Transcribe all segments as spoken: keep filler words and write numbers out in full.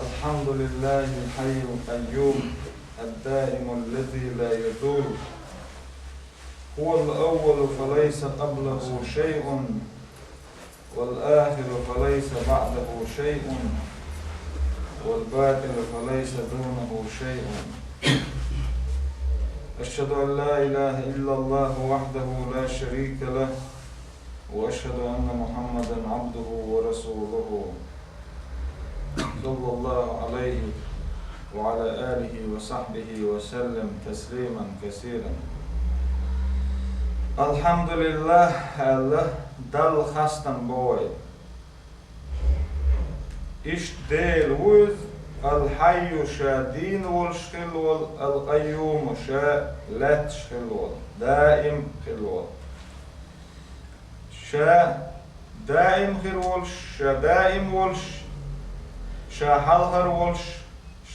الحمد لله الحي القيوم الدائم الذي لا يزول، هو الأول فليس قبله شيء، والآخر فليس بعده شيء، والباطن فليس دونه شيء. أشهد أن لا إله إلا الله وحده لا شريك له، وأشهد أن محمدا عبده ورسوله، صلى الله عليه وعلى آله وصحبه وسلم تسليما كثيرا. الحمد لله, аьлла, Далла хастам бу вай. Иштта Дела ву иза, الحي, ша дийна волуш хилла волу, القيوم, ша лаьтташ хилла волу, даим хилла волу. Ша даим хир волуш, ша даим волуш, ша хьалхара волуш,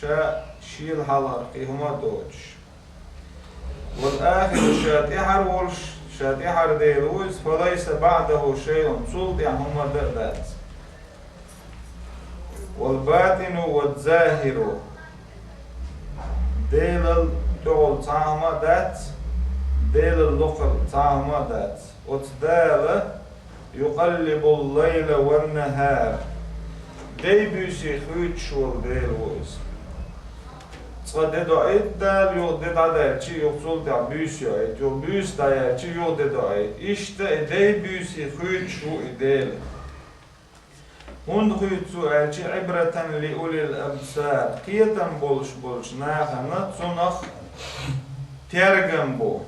ша шел хьалхара кхин хӀума а доцуш. والآخر, ша тӀаьхьара волуш, ша тӀаьхьара Дела ву иза, فليس بعده شيء, цул тӀаьхьа хӀума дан а дац. والباطن والظاهر, Делал тӀехула цхьа хӀума а дац, Делал лакхара цхьа хӀума а дац. Оцу Дала يقلب الليل والنهار, дей-буьйса хуьйцуш волу Дела ву иза. Цкъа де доуьйту Дала, юха де дӀадаьлча, юха цул тӀаьхьа буьйса йоуьйту, юха буьйса дӀаяьлча, юха де доуьйту. Иштта и дей-буьйса хуьйцуш ву и Дела. ХӀунда хуьйцу цо аьлча, عبرة لأولي الأبصار, кхетам болуш болчу нахана цунах тергам бу.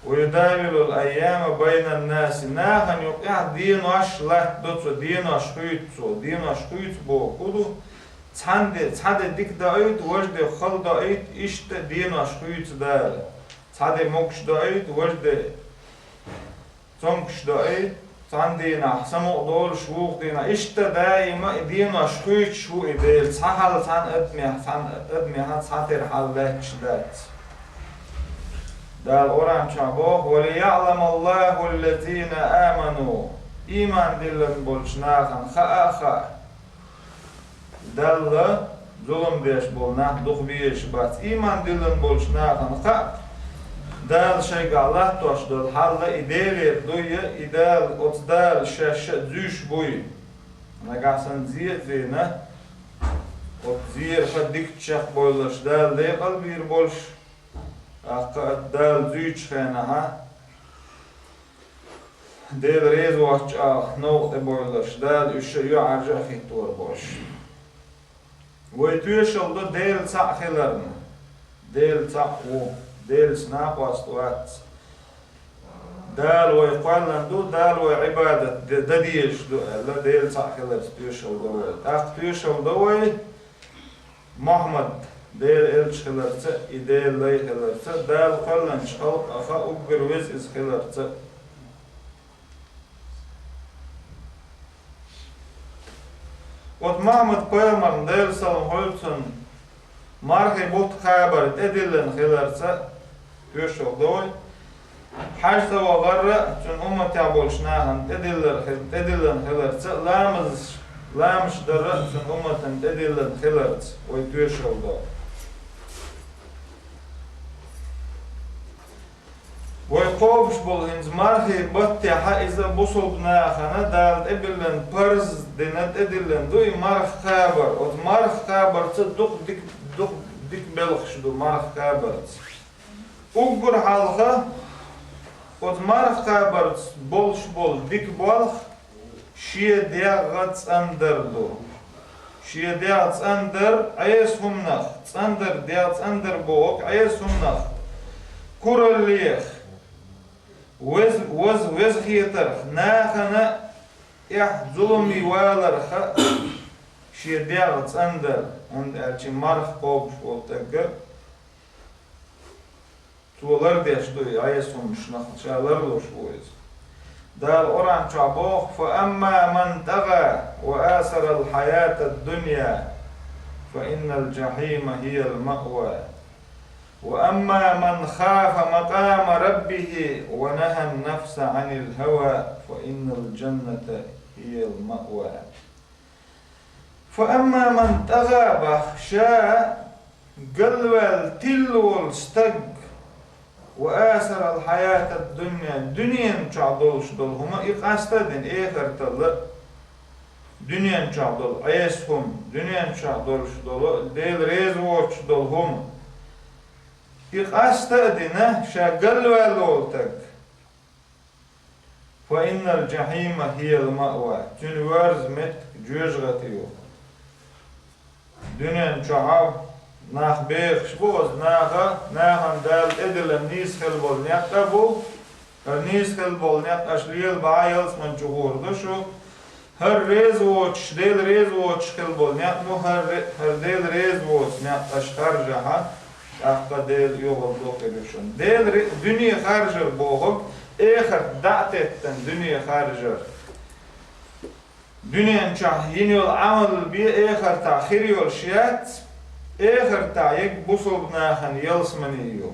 ويداول الأيام بين الناس, нахана юкъехь денош латтадо цо, денош хуьйцу цо, денош хуьйцу боху хӀун ду? Цхьана де, цхьа де дика доуьйту, важа де хала доуьйту, иштта денош хуьйцу Дала. Цхьа де могуш доуьйту, важа де цомгуш доуьйту, цхьана дийнахь самукъа долуш, вукху дийнахь, иштта даима и денош хуьйцуш ву и Дела, цхьа хьал цхьана адамехь, цхьана адамехь цхьатера хьал лаьтташ дац. Дала Къуръан чохь боху: وليعلم الله الذين آمنوا, ийман диллина болчу нахана хаа а хаьа. Далла зулам деш болу нах дукха безаш бац. Ийман диллина болчу нахана хаьа, Дала шайгахь латтош долу хьал и Делера дуй, и Дала, оцу Дала шаьш а зуьйш буй. Нагахь санна зе а зийна, оцу зерах дикачех бойлуш Дала декъал бийр болуш, тӀаккха а Дала зуьйчу хенахь, Дела реза воцчу агӀор новкъа тӀе бойлуш, Дала уьш юьхьӀаьржа а хӀиттор болуш. Вай тоьшалла до Дела цхьаъ хиларна. Дела цхьаъ ву, Делаца накъост вац. Дала вай кхоьллина ду, Дала вай Ӏибадат де-, дан дезаш ду аьлла, Дела цхьаъ хиларца тоьшалла до вай. ТӀаккха тоьшалла до вай Мухьаммад Делан элча хиларца, и Делан лай хиларца, Дала кхоьллинчу халкъах уггар веза иза хиларца. Оцу Мухьаммад-пайхамарна, Делан салам хуьлда цунна, мархин бутт кхабар тӀедиллина хиларца тоьшалла до вай. Хьаьжа ца вахар а, цуьнан умматехь болчу нахана тӀедиллар хи-, тӀедиллина хиларца, ламаз, ламазаш дар а цуьнан умматана тӀедиллина хиларца вай тоьшалла до. Вай кхобуш болу хӀинца мархин баттехь а иза бусулба нахана Дала тӀебиллина парз дина тӀедиллина ду и марха кхабар. Оцу марха кхабарца дукха дик-, дукха дика белхаш ду марха кхабарца. Уггар хьалха оцу марха кхабарца болуш болу дика болх шен дегӀ цӀандар ду. Шен дегӀ цӀандар Ӏеса хӀуманах, цӀандар, дегӀ цӀандар боху Ӏеса хӀуманах, кураллех, вез-, ваз-, везахетарх, нахана тӀехь зуламе валарх а шен дегӀ цӀандар, хӀунда аьлча марха кхобуш волу стаг а Цо лардеш ду и Ӏеса хӀуманашнах, ша ларлуш ву иза. Дала Къуръан чохь боху: فأما من طغى وآثر الحياة الدنيا فإن الجحيم هي المأوى وأما من خاف مقام ربه ونهى النفس عن الهوى فإن الجنة هي المأوى. وأما من طغى, бах, ша галваьлла тилла волу стаг, وآثر الحياة الدنيا, дуьнен чохь долуш долу хӀума, и къаста а дина, эхарталла, дуьнен чохь долу Ӏеса хӀума, дуьнен чохь долуш долу, Дела реза воцуш долу хӀума, и къаста а дина, ша галваьлла волу стаг, فإن الجحيم هي المأوى, цуьнан воьрза меттиг жоьжахати ю. Дуьнен чохь нах бехаш бу, оцу наха, нахана Дала тӀедиллина нийса хила болу некъ а бу, хӀара нийса хила болу некъ аша лела бахьа ялсамани чу гӀур ду шу, хӀара реза воцуш, Дела реза воцуш хила болу некъ бу, хӀара ре-, хӀара Дела реза воцу некъ аша харжахьа, тӀаккха Дела оьгӀаз дохур ю шуна. Дела ре-, дуьне харжар бохург, эхарт дӀа а теттина дуьне харжар. Дуьнен чохь йина йолу Ӏамал бен эхартахь хир йолуш яц, эхартахь ерг бусалба нахана ялсамани ю.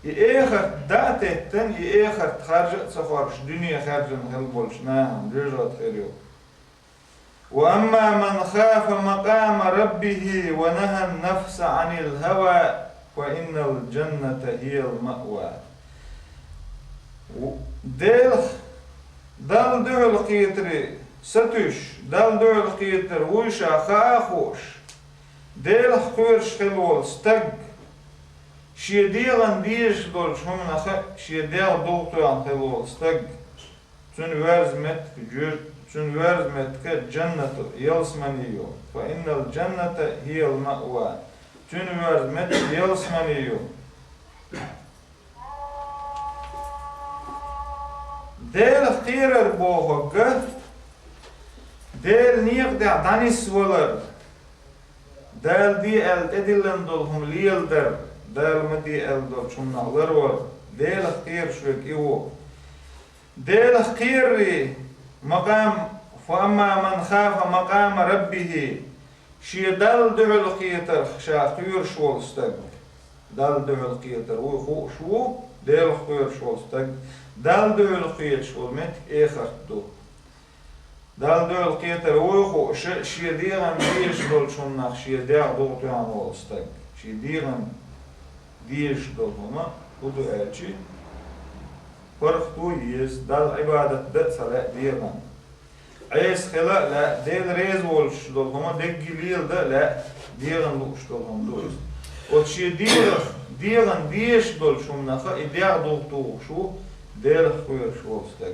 И эхарт дӀа а теттина, и эхарт харжа а ца хоржуш, дуьне хаьржина хила болчу нахана жоьжахати хир ю. وأما من خاف مقام ربه ونهى النفس عن الهوى فإن الجنة هي المأوى. Делах, Далла дуьхьал кхетаре сатуьйсуш, Далла дуьхьал кхетар вуй ша хаа а хууш, Делах кхоьруш хила волу стаг, шен дегӀан дезаш долчу хӀуманах а шен дегӀ дугӀу тоьхна хила волу стаг, цуьнан воьрза меттиг жоь-, цуьнан воьрза меттиг а джаннату, ялсамани ю. فإن الجنة هي المأوى. Цуьнан воьрза меттиг ялсамани ю. Делах кхерар бохург а, Делан некъа тӀехь дӀанисвалар, Дала де аьлла тӀедиллина долу хӀума леладар, Дала ма де аьлла долчу хӀуманах ларвар, Делах кхераш верг и ву. Делах кхерарий, макъам, فأما من خاف مقام ربه, шен Далла дуьхьал кхетарх ша кхоьруш волу стаг. Далла дуьхьал кхетар вуй хууш ву, Делах кхоьруш волу стаг. Далла дуьхьал кхеташ волу меттиг эхарт ду. Далла дуьхьал кхетар вуй хууш, шен дегӀан дезаш долчу хӀуманах шен дегӀ дугӀу тоьхна волу стаг. Шен дегӀан дезаш долу хӀума хӀун ду аьлча, паргӀато еза, Далла Ӏибадат дан а ца лаьа дегӀан. Ӏеса хила а лаьа, Дела реза волуш долу хӀума дерриге леладан а лаьа, дегӀан лууш долу хӀума ду иза. Оцу шен дегӀах, дегӀан дезаш долчу хӀуманах а и дегӀ дугӀу тухуш ву, Делах кхоьруш волу стаг.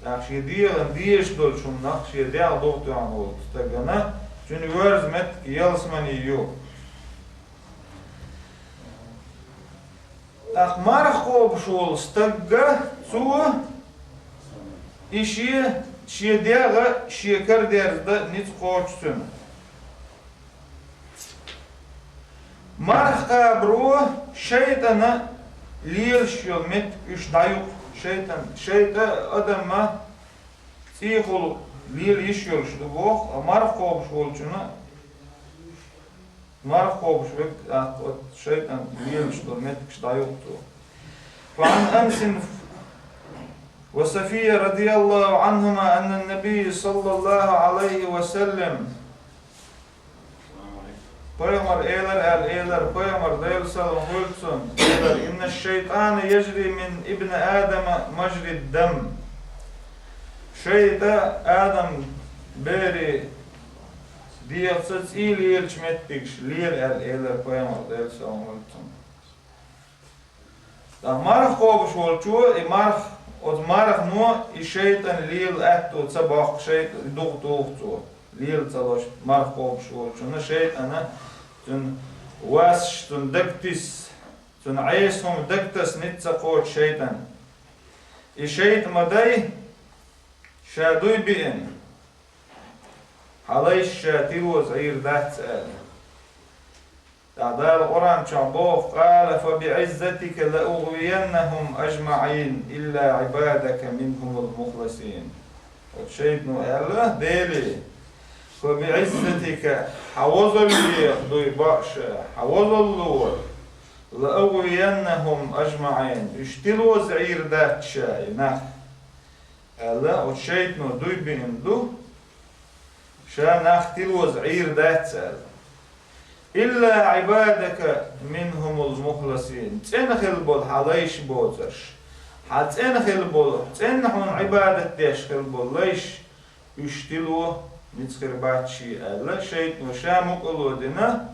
ТӀаккха шен дегӀан дезаш долчу хӀуманах шен дегӀ дугӀу тоьхна волу стагана, цуьнан воьрза меттиг ялсамани ю. ТӀаккха марха кхобуш волу стагга цо и шен, шен дегӀ шен кара дерзадан ницкъ кхочу цуьнан. Марха кхабаро шайтӀана лелаш йолу меттиг уьш дӀаюкъу. ШайтӀан, шайтӀа адамна цӀийхула лела йиш йолуш ду боху, а марха кхобуш волчунна марха кхобуш верг, а, оцу шайтӀан лелаш долу меттигаш дӀаюкъу цо. وعن أنس وصفية رضي الله عنهما أن النبي صلى الله عليه وسلم Пайхамар элира аьлла элира, Пайхамар, Делан салам хуьлда цунна, элира: إن الشيطان يجري من ابن آدم مجرى الدم. ШайтӀа Адам берийн дегӀаца цӀий лелачу меттигаш лела аьлла элира Пайхамар, Делан салам хуьлда цунна. ТӀаккха марха кхобуш волчо, и марха, оцу мархано и шайтӀан лела аьтто ца боккху, шайтӀа дугӀу туху цо. Лела ца луш, марха кхобуш волчунна шайтӀана, цуьнан васаш, цуьнан дагтис, цуьнан Ӏеса хӀума дагтас ницкъ ца кхочу шайтӀана. И шайтӀа ма дай, ша дуй биъна, хьан лайш ша тилоза Ӏийр дац аьлла. ТӀаккха Дала Къуръан чохь боху: قال فبعزتك لأغوينهم أجمعين إلا عبادك منهم المخلصين. Оцу шайтӀано аьлла Деле: فبعزتك, хьан возаллех дуй баа ша, хьан возалло, لأغوينهم أجمعين, уьш тилоза Ӏийр дац ша и нах. Аьлла, оцу шайтӀано дуй биъна ду, ша нах тилоза Ӏийр дац аьлла. «Илла Ӏибадака минхумул мухласин». ЦӀена хила болу хьан лайш боцурш. Хьан цӀена хила болу, цӀена хьуна Ӏибадат деш хила болу лайш, уьш тило ницкъ хир бац шен аьлла, шайтано ша мукъало дина,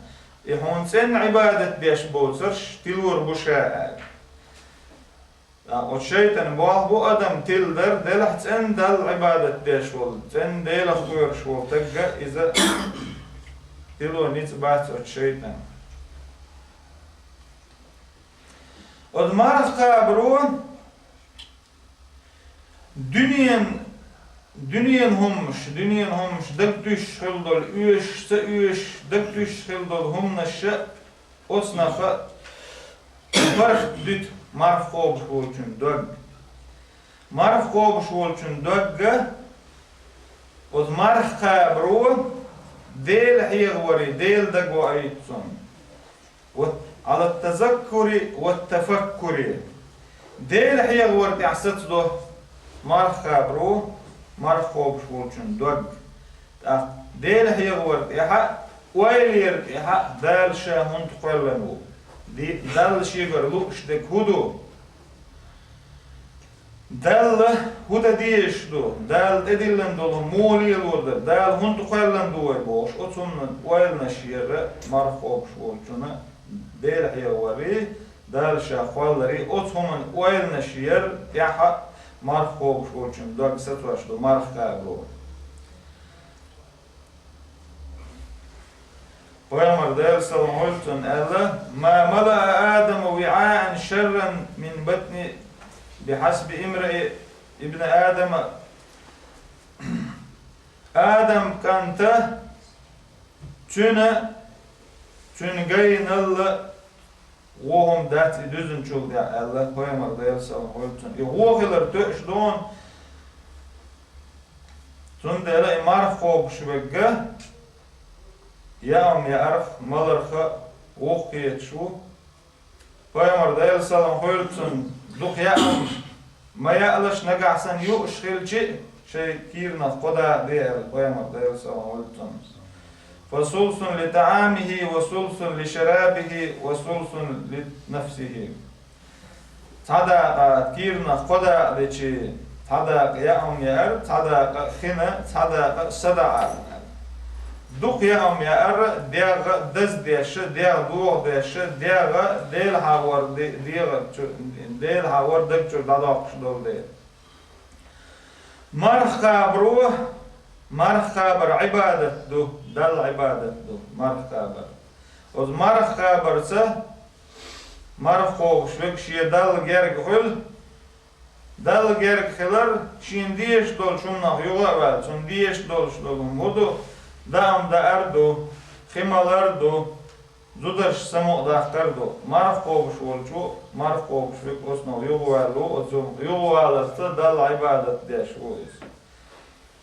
и хьуна цӀена Ӏибадат деш боцурш тилор бу ша аьлла. ТӀаккха оцу шайтан болх бу адам тиладар, делахь цӀена Далла Ӏибадат деш волу, цӀена Делах кхоьруш волу тагга иза тило ницкъ бац оцу шайтан. Оцу марха кхабаро дуьнен, дуьнен хӀуманаш, дуьнен хӀуманаш дагтуьйсуш хила долу, оьшуш, ца оьшуш, дагтуьйсуш хила долу хӀуманаш оцу наха паргӀат дуьту марха кхобуш волчун дог. Марха кхобуш волчун догга оцу марха кхабаро Дела хьехаваре, Дела дагаваийта цунна. Вот, Ӏала тазаккури ва тафаккури. Дела хьехавар тӀехь сацадо марха кхабаро марха кхобуш волчун дог. ТӀаккха Дела хьехавар тӀехьа, ойлера тӀехьа Дала ша хӀунда кхоьллина ву? Ди-, Далла шегара лууш дерг хӀун ду? Далла хӀун дан дезаш ду? Дала тӀедиллина долу муха лелор дара? Дала хӀунда кхоьллина ду вай бохуш, оцу хӀуманан ойланаш яра марха кхобуш волчунна Дела хьехаварий, Дала ша кхолларий, оцу хӀуманан ойланаш яра тӀехьа марха кхобуш волчун дог сацош ду марха кхабаро. Пайхамар Делан салам хуьлда цунна аьлла: «Ма малаа Адаму виаан шарран мин батни бихьасби имраи ибн Адама». Адам кӀанта цуьнан, цуьнан гайналла вон хӀума дац и дуьзначул тӀехь аьлла, пайхамар Делан салам хуьлда цунна. И вон хилар тоьаш ду хьуна, цундела и марха кхобуш верг яа хӀума яарх, маларх вухкхеташ ву. Пайхамар Делан салам хуьлда цунна, дукха яа хӀума ма яалаш, нагахь санна юуш хилчи а, шайн кийранах кхо дакъа де аьлла, пайхамар Делан салам хуьлда цунна. «Фасулсун ли таамихи, ва сулсун ли шарабихи, ва сулсун ли нафсихи». Цхьа дакъа, кийранах кхо дакъа дечи, цхьа дакъа яа хӀума яара, цхьа дакъа хина, цхьа дакъа садаӀа. Дукха яа хӀума яара, дегӀ даздеш, дегӀ дохадеш, дегӀ Делахьа вар де-, дегӀа чу-, Делахьа вар даг чуьра дӀадоккхуш долу дела. Марха кхабаро, марха кхабар Ӏибадат ду, Далла Ӏибадат ду, марха кхабар. Оцу марха кхабарца марха кхобуш верг шен Далла герга хуьлу, Далла герга хилар, шена дезаш долчу хӀуманах юха а ваьлла, цунна дезаш долуш долу хӀума хӀун ду, даа-м даар ду, хи малар ду, зударшца самукъадаккхар ду. Марха кхобуш волчо, марха кхобуш верг оцунах юхаваьлла ву, оцунах юхаваларца Далла Ӏибадат деш ву иза.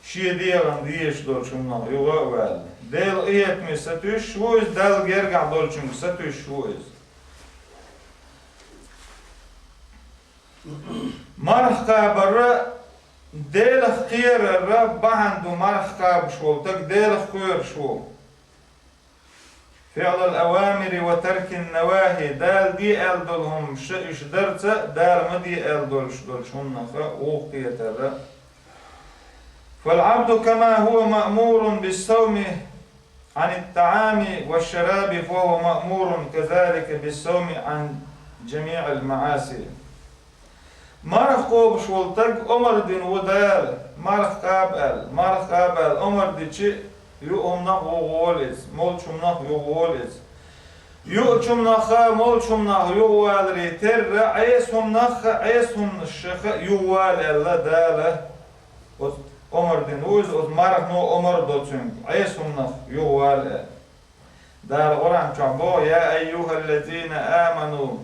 Шен дегӀан дезаш долчу хӀуманах юха а ваьлла. Делан къинхетаме сатуьйсуш ву иза, Далла гергахь долчуьнга сатуьйсуш ву иза. Марха кхабар Делах кхерар бахьана ду, марха кхабуш волу стаг Делах кхоьруш ву. «ФиӀлал авамири ва таркин навахи», Дала де аьлла долу хӀуманаш уьш дарца, Дала ма де аьлла долуш долчу хӀуманах вухкхетар. «Фал Ӏабду кама хӀува маъмурун биссавми Ӏанит таами ва шараби, фа хӀува маъмурун казалика биссавми Ӏан жамиӀил маӀаси». Марха кхобуш волу стаг омар дина ву Дала, марха кхаба аьлла, марха кхаба аьлла омар дичи, юа хӀуманах вуха волу иза, молчу хӀуманах юха волу иза. Юучу хӀуманах а, молчу хӀуманах юхаваларе терра, Ӏеса хӀуманах а, Ӏеса хӀуманашах а юхавала аьлла Дала. Оцу омар дина ву иза, оцу мархано омар до цуьнга, Ӏеса хӀуманах юхавала аьлла. Дала Къуръан чохь боху: «Я айюхаллазина аману,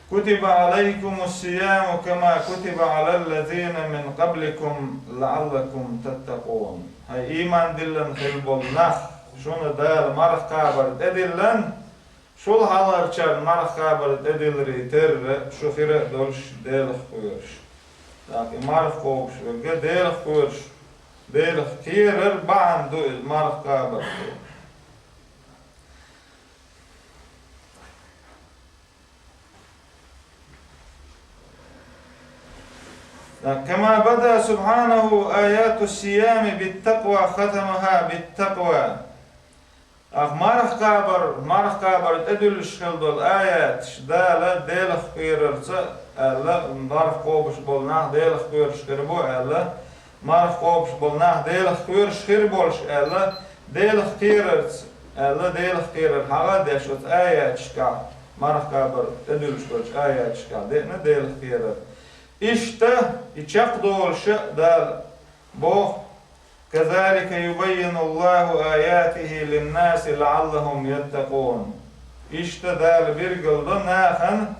кутиба Ӏалайкумуссияму кама кутиба Ӏалаллазина мин къабликум лаӀаллакум таттакъун». ХӀай ийман диллина хилла болу нах, шуна Дала марха кхабар тӀедиллина, шул хьалхарчарна марха кхабар тӀедилларе терра, шу хир а долуш Делах кхоьруш. ТӀаккха и марха кхобуш верг Делах кхоьруш Делах кхерар бахьана ду иза марха кхабар. كما بدأ سبحانه آيات الصيام بالتقوى ختمها بالتقوى. Ах, марха кхабар, марха кхабар тӀедуьллуш хила долу аяташ Дала Делах кхоьрарца аьлла, марха кхобуш болу нах Делах кхоьруш хир бу аьлла, марха кхобуш болу нах Делах кхоьруш хир болуш аьлла, Делах кхерарца аьлла, Делах кхерар хьагӀ а деш оцу аяташкахь, марха кхабар тӀедуьллуш долчу аяташкахь деана Делах кхерар. Иштта и чекхдолуш а Дала боху: كذلك يبين الله آياته للناس لعلهم يتقون. Иштта Дала билгалдо нахана,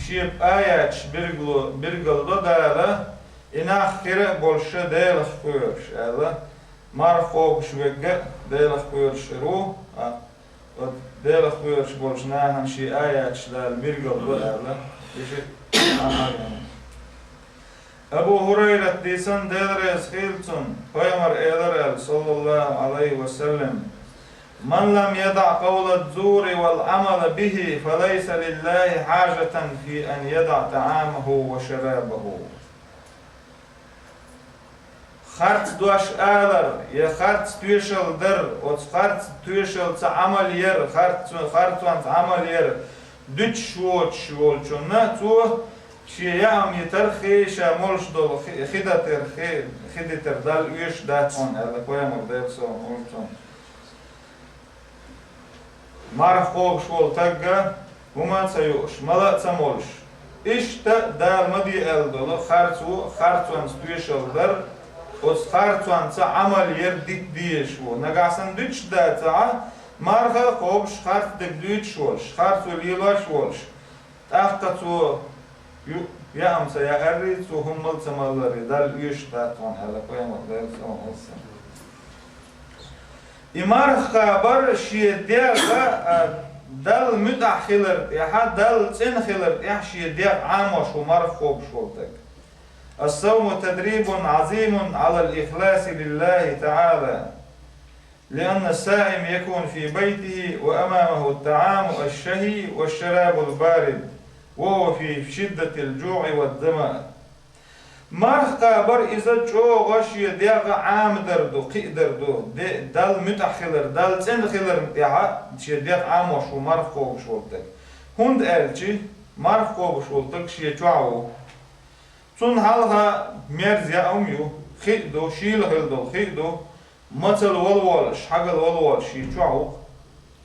шен аяташ билгало-, билгалдо Дала, и нах хир а болуш Делах кхоьруш аьлла, марха кхобуш верг а Делах кхоьруш хир ву, а, оцу Делах кхоьруш болчу нахана шен аяташ Дала билгалдо аьлла, и шиъ а Абу ХӀурайрат дийцина, Дела реза хуьлда цунна, пайхамар элира аьлла, саллаллаху Ӏалайхи ва саллам: من لم يدع قول الزور والعمل به فليس لله حاجة في أن يدع طعامه وشرابه. Харц дош алар, я харц тоьшалла дар, оцу харц тоьшаллаца Ӏамал яр, харц-, харцонца Ӏамал яр дуьтуш воцуш волчунна, цо шен яам йитарх, ша молуш долу хи-, хи дитарх, хи дитар Далла оьшуш дац хьуна аьлла, пайхамар Делан салам хуьлда цунна. Марха кхобуш волу стаг хӀума а ца юуш, мала а ца молуш. Иштта Дала ма де аьлла долу харц ву, харцонца тоьшалла дар, оцу харцонца Ӏамал яр дита дезаш ву. Нагахь санна дуьтуш дацахь, марха а кхобуш, харц дерг дуьйцуш волуш, харцо лелош волуш, тӀаккха цо ю-, яам ца яарий, цо хӀумма а ца маларий, Далла оьшуш дац хьуна аьлла, пайхамар Делан салам хуьлда цунна. И марха кхабар шен дегӀ а, Далла муьтӀахь хилар тӀехь, Далла цӀена хилар тӀехь шен дегӀ Ӏамош ву марха кхобуш волу стаг. الصوم تدريب عظيم على الإخلاص لله تعالى. لأن الصائم يكون في بيته وأمامه الطعام الشهي والشراب البارد وهو في شدة الجوع والظمأ. Марха кхабар иза чӀогӀа шен дегӀ Ӏамадар ду, кхиадар ду, де-, Далла муьтӀахь хилар, Далла цӀена хиларна тӀехь шен дегӀ Ӏамош ву марха кхобуш волу стаг. ХӀунда аьлча марха кхобуш волу стаг шен чохь ву. Цунна хьалха мерза яа хӀума ю, хи а ду, шийла хила долу хи а ду, мацалла вала волуш, хьагала вала волуш шен чохь ву-кх.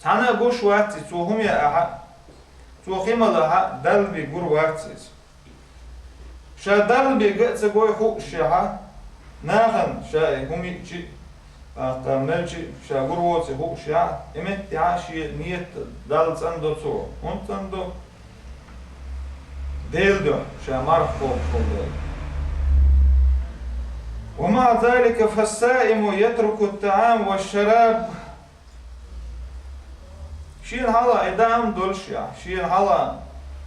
Цхьанна а гуш вац иза, цо хӀума яахь а, цо хи малахь а, Далла бен гур вац иза. Ша Далла бен ган а ца гой хууш яхь а, нахана ша и хӀума йиъча а, тӀаккха мелча а ша гур воций хууш яхь а, и меттехь а шен ният Далла цӀандо цо. ХӀунда цӀандо? Делан дуьхьа, ша марха кхобуш волу дела. ومع ذلك فالصائم يترك الطعام والشراب. Шена хьалха и даам долуш яхь, шена хьалха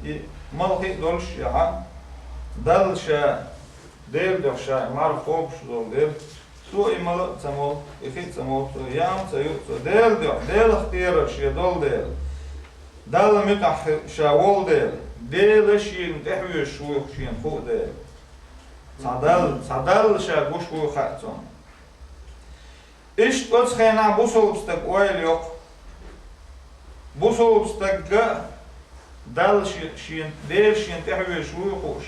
и мала хи а долуш яхь, Далла ша Делан дуьхьа ша марха кхобуш волу дела, цо и мала а ца молу, и хи а ца молу цо, яам а ца юу цо, Делан дуьхьа, Делах кхерар шен долу дела, Далла муьтӀахь ша волу дела, Дела шена тӀехьоьжуш вуй шена хуу дела. Цхьа Далла, цхьа Далла ша гуш вуй хаьа цунна. Иштта оцу хенахь бусалба стаг ойла йо-кх. Бусалба стаг а Далла ши-, шен, Дела шена тӀехьоьжуш вуй хууш,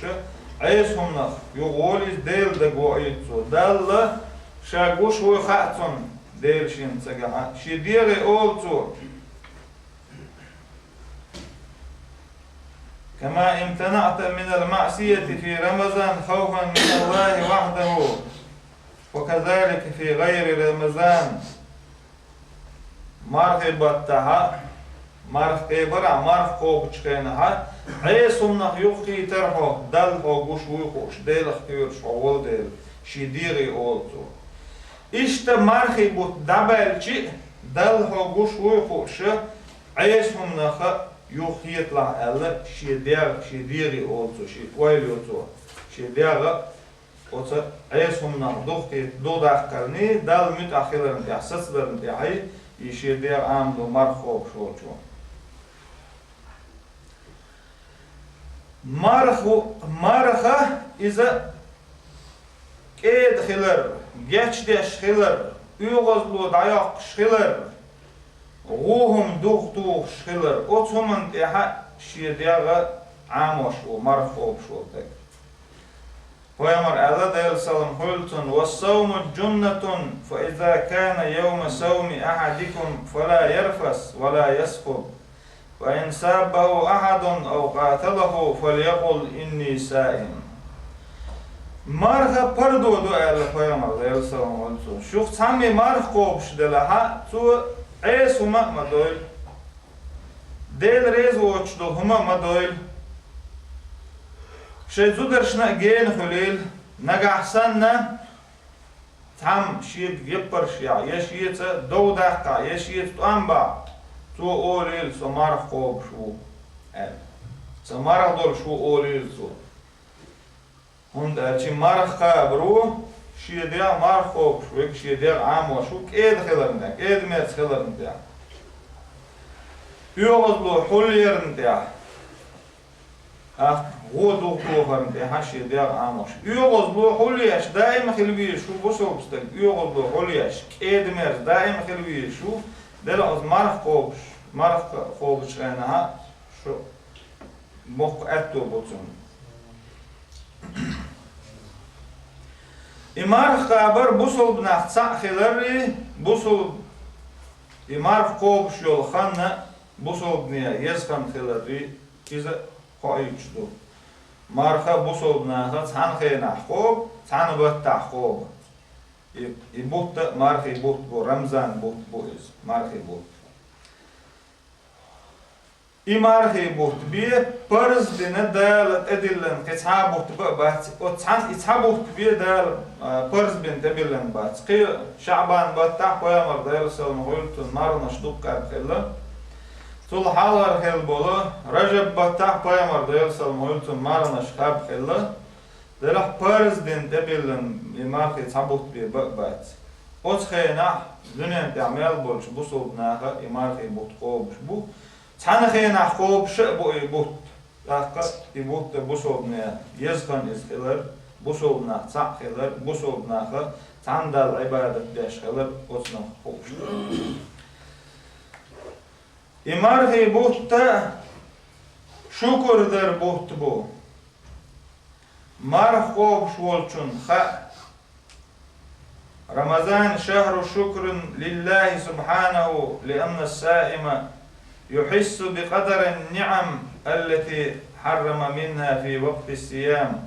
Ӏеса хӀуманах юхаволу иза, Дела дага воуьйту цо. Далла ша гуш вуй хаьа цунна, Дела шена ца гахь а. Шен дегӀе олу цо: كما امتنعت من المعصية في رمضان خوفا من الله وحده، فكذلك في غير رمضان. Мархи баттахь а, марха кхебарахь, марха кхобучу хенахь а, Ӏеса хӀуманах юхахийтар хьо, Далла хьо гуш вуй хууш, Делах кхоьруш хьо волу дела, шен дегӀе олу цо. Иштта мархи бутт дӀабаьлча а, Далла хьо гуш вуй хууш, Ӏеса хӀуманах а юхахеталахь аьлла, шен дегӀ, шен дегӀе олу цо, шен ойла йо цо, шен дегӀ а Оцу Ӏеса хӀуманах духкхетта дукха даккхарний, Далла муьтӀахь хиларна тӀехь, сацадарна тӀехь, и шен дегӀ Ӏамадо марха кхобуш волчо. Марха, марха иза кӀеда хилар, гечдеш хилар, оьгӀазло дӀайоккхуш хилар, гӀо хӀума духатухуш хилар, оцу хӀуманна тӀехь шен дегӀ Ӏамош ву марха кхобуш волу стаг. Пайхамар аьлла, Делан салам хуьлда цунна: «Вассавму джуннатун, фа иза кана йовма савми ахьадикум, фала ярфас ва ла ясхуб. Ва ин саббаху ахьадун ав къаталаху, фалякъул: инни саим». Марха пардо ду, аьлла пайхамар, Делан салам хуьлда цунна. Шух цхьамма марха кхобуш делахь, цо Ӏеса хӀума а ма дойла, Дела реза воцуш долу хӀума а ма дойла. Шайн зударшна а гена хуьлийла, нагахь санна, цхьамма шега яппарш яхь, я шеца дов даккхахь, я шеца тӀом бахь, цо олийла: «Со марха кхобуш ву», – аьлла. «Сан марха долуш ву», – олийла цо. ХӀунда аьлча марха кхабар ву, шен дегӀ марха кхобуш верг, шен дегӀ Ӏамош ву кӀеда хиларна тӀехь, кӀеда-мерза хиларна тӀехь. ОьгӀазло хьулъярна тӀехь, тӀаккха гӀо духатохарна тӀехь шен дегӀ Ӏамош. ОьгӀазло хьулъеш даима хила везаш ву бусалба стаг, оьгӀазло хьулъеш, кӀеда-мерза даима хила везаш ву, делахь оцу марха кхобуш, марха кхобучу хенахь шу боккха аьтто бу цунна. И марха кхабар бусалба нах цхьаъ хиларрий, бусалба, и марха кхобуш йолу хан бусалбане еза хан хиларрий, иза кхоуьйтуш ду. Марха бусалба наха цхьана хенахь кхобу, цхьана баттахь кхобу. И, и бутт а мархий бутт бу, Рамзан бутт бу иза, мархий бутт. И мархий бутт бен парз бина Дала тӀедиллина кхин цхьа а бутт бан а бац. Оцу цхьана и цхьа бутт бен Дала, а, парз бина тӀебиллина бац. Кхин ШаӀбан баттахь пайхамар, Делан салам хуьлда цунна, марханаш дукха кхаьбна хилла. Цул хьалхара хилла болу Ражаб баттахь пайхамар, Делан салам хуьлда цунна, марханаш кхаьбна хилла. Делахь парз дина тӀебиллина и мархий цхьа бутт бен бан а бац. Оцу хенахь дуьнен тӀехь мел болчу бусалба наха и мархий бутт кхобуш бу. Цхьана хенахь кхобуш а бу и бутт. ТӀаккха и бутт бусалбане еза хан иза хилар, бусалба нах цхьаъ хилар, бусалба наха цхьана Далла Ӏибадат деш хилар оцунах хууш ду. И мархий бутт шукур дар бутт бу. Марха кхобуш волчунна хаьа: «Рамазан шахру шукрин лиллахи субхьанаху, лианна саима юхьиссу бикъадари ниъам аллати хьаррама минха фи вакъти сиям.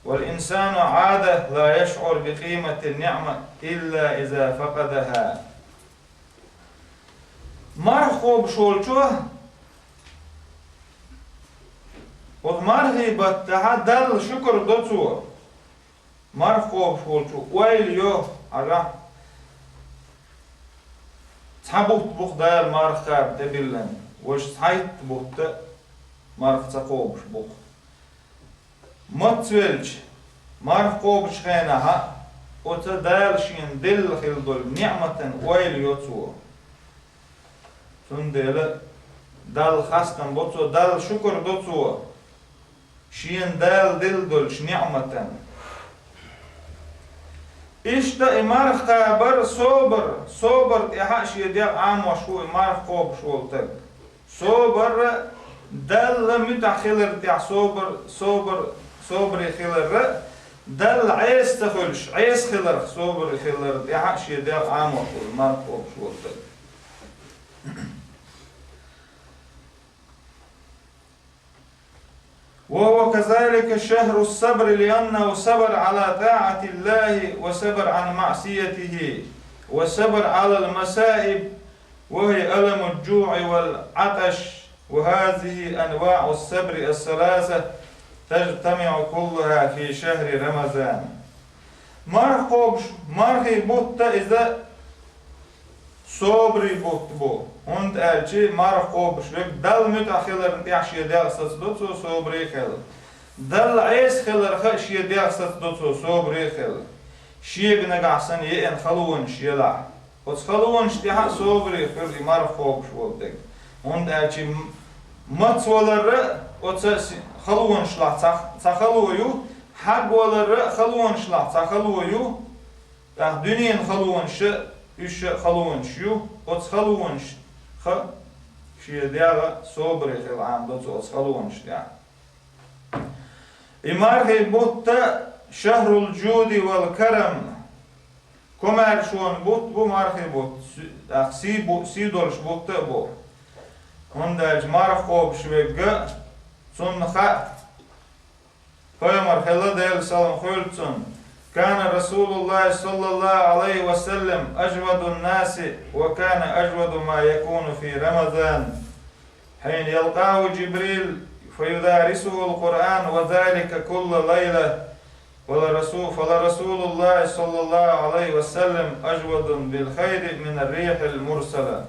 Вал инсану Ӏада ла яшӀуру бикъимати ниъма илла иза факъадаха». Марха кхобуш волчо, оцу мархий баттахь Далла шукур до цо. Марха кхобуш волчо ойла йо, хьажахь, цхьа бутт бу-кх Дала марха кхаба тӀебиллина, важа цхьайтта бутт марха ца кхобуш бу-кх. Мацвелча, марха кхобучу хенахь оцу Дала шена делла хилла долу ниъматан ойла йо цо. Цундела Далла хастам бо цо, Далла шукур до цо, шена Дала делла долчу ниъматан. Иштта и марха кхабар собар, собар тӀехь а шен дегӀ Ӏамош ву и марха кхобуш волу стаг. Собар, Далла муьтӀахь хилар тӀехь собар, собар, собаре хилар, Далла Ӏеса ца хуьлуш, Ӏеса хиларх собаре хилар тӀехь а шен дегӀ Ӏамош ву и марха кхобуш волу стаг. وهو كذلك شهر الصبر، لأنه صبر على طاعة الله وصبر عن معصيته وصبر على المصائب، وهي ألم الجوع والعطش، وهذه أنواع الصبر الثلاثة تجتمع كلها في شهر رمضان. Марха кхобуш, мархий бутт иза собарий бутт бу, хӀунда аьлча марха кхобуш верг Далла муьтӀахь хиларна тӀехь шен дегӀ сацадо цо, собарий хилла. Далла Ӏеса хиларх а шен дегӀ сацадо цо, собаре а хилла. Шега нагахь санна еана халонаш елахь, оцу халонаш тӀехь а собаре хуьлу и марха кхобуш волу дерг. ХӀунда аьлча м-, мацвалар а оцу с-, халонашлахь цхьа, цхьа хало ю, хьагвалар а халонашлахь цхьа хало ю, тӀаккха дуьненан халонаш а, уьш а халонаш ю, оцу халонашха шен дегӀ собаре хила Ӏамадо цо оцу халонаш тӀехь. И мархий бутт шахрул-жуди вал-карам, комаьршонан бутт бу мархий бутт, с-, тӀаккха сий бу-, сий долуш бутт а бу. ХӀунда аьлча марха кхобуш верг а, цунна хаьа, пайхамар хилла, Делан салам хуьлда цунна: «Кана Расулуллахи саллаллаху алейхи ва саллам ажвадун наси, ва кана ажваду ма якуну фи Рамазан, хьина ялкъаху Жибрил, фаюдарисухул Къуръан, ва залика кулла лайла, фала Расу-, фала Расулуллахи саллаллаху алейхи ва саллам ажвадун бил хайри мин ар-рихил мурсала».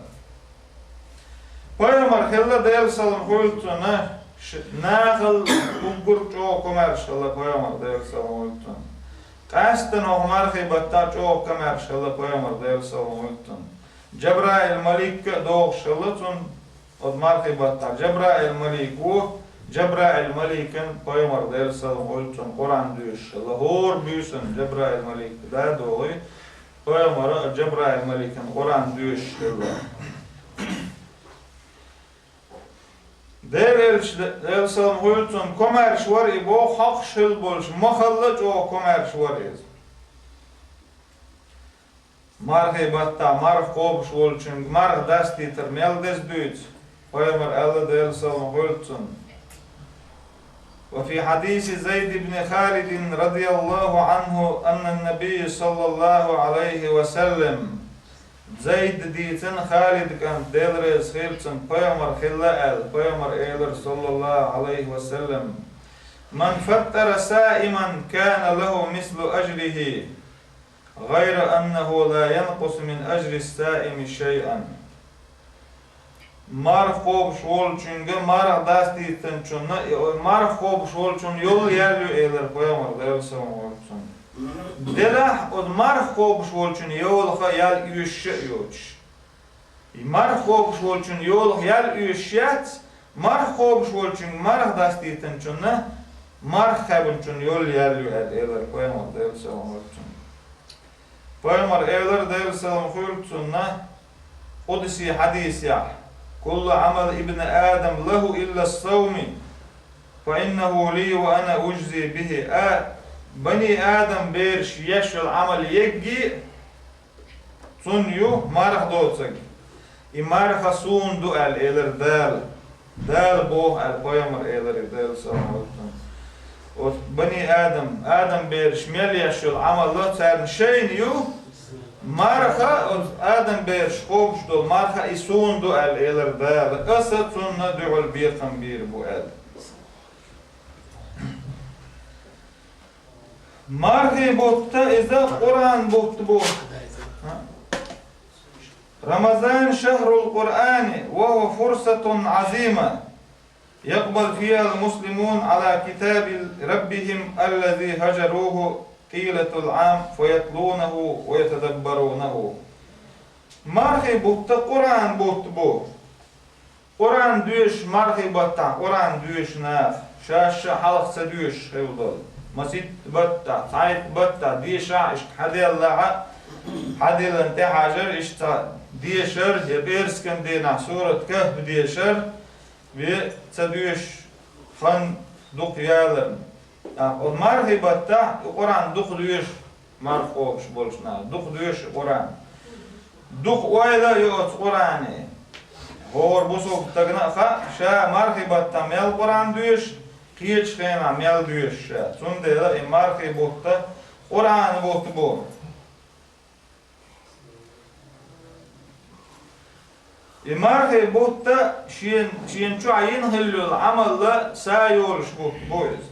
Пайхамар хилла, Делан салам хуьлда цунна, ш-, нахал уггар чӀогӀа комаьрша хилла пайхамар, Делан салам хуьлда цунна. Къаьсттина хӀокху мархий баттахь чӀогӀа комаьрша хилла пайхамар, Делан салам хуьлда цунна. Жабраил малик а догӀуш хилла цунна, оцу мархий баттахь. Жабраил малик ву, Жабраил маликан пайхамар, Делан салам хуьлда цунна, Къуръан доьшуш хилла. ХӀора буьйсанна Жабраил малик да догӀий, пайхамара а Жабраил маликан Къуръан доьшуш хилла. Делан элча, Делан салам хуьлда цунна, комаьрша вара и боху, хьокхуш хилла болчу махалла а чӀогӀа комаьрша вара иза. Мархий баттахь марха кхобуш волчуьнга марха дастийтар мел деза дуьйцу, пайхамар аьлла, Делан салам хуьлда цунна. Ва фи хьадиси Зайд ибн Халидин радияллаху анху аннан набий саллаллаху алейхи ва саллам, Зайда дийцина, Халидан кӀанта, Дела реза хуьлда цунна, пайхамар хилла аьлла, пайхамар элира, саллаллаху алейхи ва саллам: «Ман фаттара саиман, кана лаху мислу ажрихи, гайра аннаху ла янкъусу мин ажрис саими шайъан». Марха кхобуш волчуьнга марха дастийтинчунна, и, ой, марха кхобуш волчунна йолу ял ю, элира пайхамар, Делан салам хуьлда цунна. Делахь оцу марха кхобуш волчунна йолах ял оьшуш а йоцуш. И марха кхобуш волчунна йолах ял оьшуш яц, марха кхобуш волчуьнга марха дастийтинчунна марха кхаьбначунна йолу ял ю аьлла, элира пайхамар, Делан салам хуьлда цунна. Пайхамар элира, Делан салам хуьлда цунна, къудси хьадисехь: «Куллу Ӏамал ибн Адам лаху илла ас-савми, фа иннаху ли ва ана ужзи бихи». А, бани Адам бераш еш йолу Ӏамал егги а цунна ю, марха доцург. И марха суна ду аьлла, элира Дала. Дала боху аьлла, пайхамар элира, Делан салам хуьлда цунна. Оцу бани Адам, Адам бераш мел еш йолу Ӏамал царна шайна ю, марха, оцу Адам бераш кхобуш долу марха и суна ду аьлла, элира Дала. Аса цунна дуьхьал бекхам бийр бу аьлла. Мархий бутт иза Къуръан бутт бу. Рамазан шахрул Къуръани ва хува фурсатун Ӏазима, якъбалу фихал муслимун Ӏала китаби раббихим аллази хажаруху тилатал Ӏам, фаятлунаху ва ятадаббарунаху. Мархий бутт Къуръан бутт бу. Къуръан доьшуш мархий баттахь, Къуръан доьшу наха, шаьш а хьалха ца доьшуш хилла долу. Масийтта баттахь, цхьайтта баттахь дешахь, иштта хьаделлахь а, хьаделлан тӀехьажар, иштта дешар, я пӀераскан дийнахь сурат Кахф дешар, ве ца доьшуш хан дукха яларна. ТӀаккха оцу мархий баттахь и Къуръан дукха доьшу марха кхобуш болчу наха, дукха доьшу Къуръан. Дукха ойла а ю оцу Къуръане. ХӀора бусулба стагана а хаьа, ша мархий баттахь мел Къуръан доьшу, кхечу хенахь мел доьшу ша. Цундела и мархий бутт Къуръан бутт бу. И мархий бутт шен, шен чохь йина хилла йолу Ӏамал а са йолуш бутт бу иза.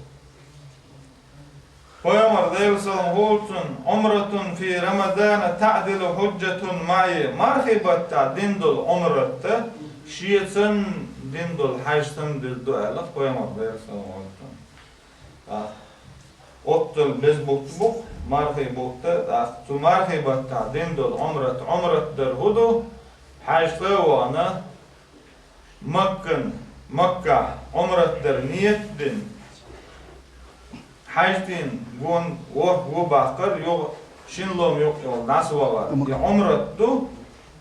Пайхамар, Делан салам хуьлда цунна: «Ӏумратун фи Рамазана таъдилу хьуджатун маъи». Мархий баттахь дина долу Ӏумрат шен санна дина долу хьаьж санна дина ду аьлла пайхамар, Делан салам хуьлда цунна. Оццул беза бутт бу, мархий бутт, тӀаккха цу мархий баттахь дина долу Ӏумрат, Ӏумрат дар хӀун ду? ХьаьжцӀа а вахана, Маккан, Маккахь Ӏумрат дар ниет а дина, хьаьжцӀийн гон ворхӀ вон баккхар, юха шина лом юккъехула дӀасавахар. И Ӏумрат ду,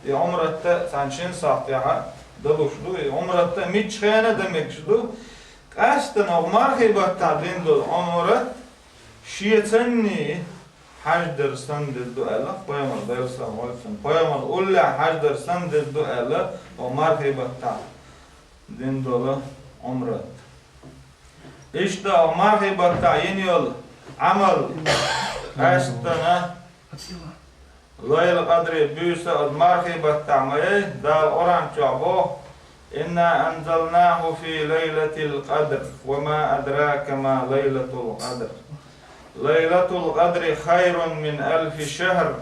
и Ӏумрат а цхьана шина сахьтехь а далуш ду, и Ӏумрат а миччу хенахь а дан мегаш ду, Къаьсттина оха мархий баттахь дина долу Ӏумрат шен санний хьаьж дар санна деза ду аьлла, пайхамар, Делан салам хуьлда цунна. Пайхамар уллехь хьаьж дар санна деза ду аьлла, оха мархий баттахь дина долу Ӏумрат. Иштта оха мархий баттахь йина йолу Ӏамал къаьсттина Лайлатул-Къадри буьйса оцу мархий баттахь ма яй, Дала Къуръан чохь боху: «Инна анзалнаху фи лайлатил къадр, ва ма адрака ма лайлатул къадр. Лайлатул къадри хайрун мин алфи шахр,